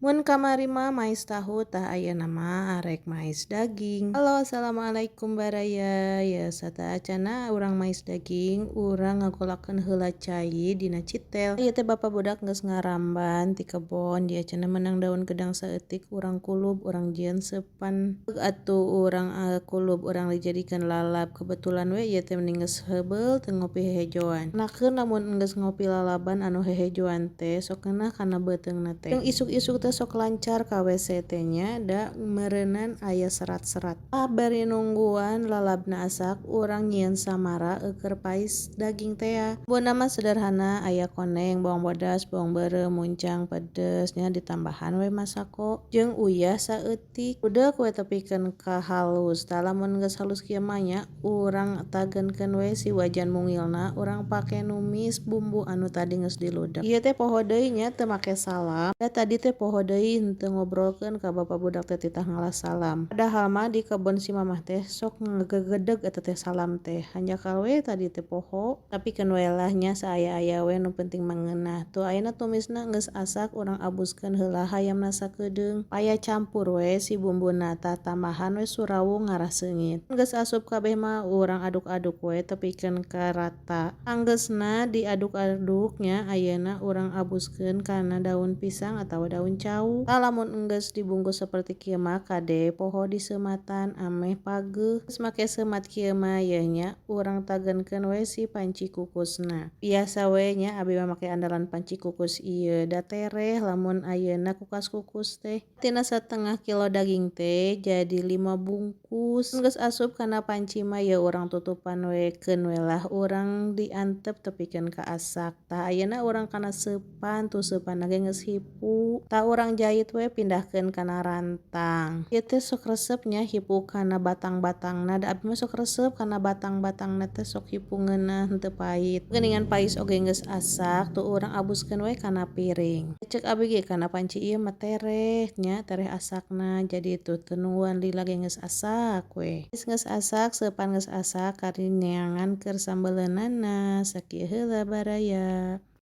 Mun kamari mah mais tahu, tah ayeuna mah arek mais daging. Halo, assalamualaikum baraya. Ya, sateuacanna urang mais daging, urang ngagolakeun heula cai dina citel. Ieu teh bapak budak geus ngaramban ti kebon, dia cenah meunang daun gedang saeutik, urang kulub, urang jieun seupan. Atuh urang kulub, urang dijadikeun lalap. Kebetulan we ieu teh mending geus heubeul teu ngopi hehejoan. Nakeun lamun geus ngopi lalaban anu hehejoan teh sok ngeunah kana beuteungna teh. Jeung isuk-isuk teh sok lancar ka WC teh nya, da meureunan aya serat-serat. Ah, bari nungguan lalabna asak, urang nyieun samara eueuh pais daging tea. Bumbuna mah sederhana, aya koneng, bawang bodas, bawang beureum, muncang, pedes nya ditambahan we masako jeung uyah saeutik. Udeuk we tepikeun ka halus. Tah, lamun geus halus kieu mah nya, urang tagenkeun we si wajan mungilna, urang pake numis bumbu anu tadi geus diludek. Ieu teh poho deui nya teu make salam. Da tadi teh poho deui henteu ngobrolkeun ka bapak budak teh titah ngalah salam. Padahal mah di kebon si mamah teh sok ngagegedeg eta teh salam teh. Hanjakal we tadi teh poho, tapi keun we lah nya, saaya-aya we, nu penting mah ngeunah. Tuh, ayeuna tumisna geus asak, urang abuskeun heula hayamna sakedeung. Aya campur we si bumbuna, tah tambahan we surawung ngarah seungit. Geus asup kabeh mah, urang aduk-aduk we tepikeun ka rata. Anggeusna diaduk-aduk nya, ayeuna urang abuskeun kana daun pisang atawa daun cau. Tah, lamun enggeus dibungkus saperti kieu mah, kade poho diseumatan ameh pageuh. Geus make seumat kieu mah yeuh nya, urang tagenkeun we si panci kukusna. Biasa we nya, abi mah make andalan panci kukus ieu, da tereh lamun ayeuna kukas-kukus teh. Tina setengah kilo daging teh jadi 5 bungkus. Geus asup kana panci mah ya, urang tutupan we, keun we lah urang diantep tepikeun ka asak. Tah, ayeuna urang kana seupan, tuh seupanna ge geus hipu. Tah, urang jait we, pindahkeun kana rantang. Ieu teh sok resep nya hipu kana batang-batangna, da abi mah sok resep kana batang-batangna teh, sok hipu ngeunah, henteu pait. Geuningan pais oge geus asak, tuh urang abuskeun we kana piring. Ceuk abi ge kana panci ieu mah tereh nya, tereh asakna, jadi tuh teu nungguan lila ge geus asak we. Geus asak, seupan geus asak, kari neangan keur sambeleunana. Sakieu heula, baraya.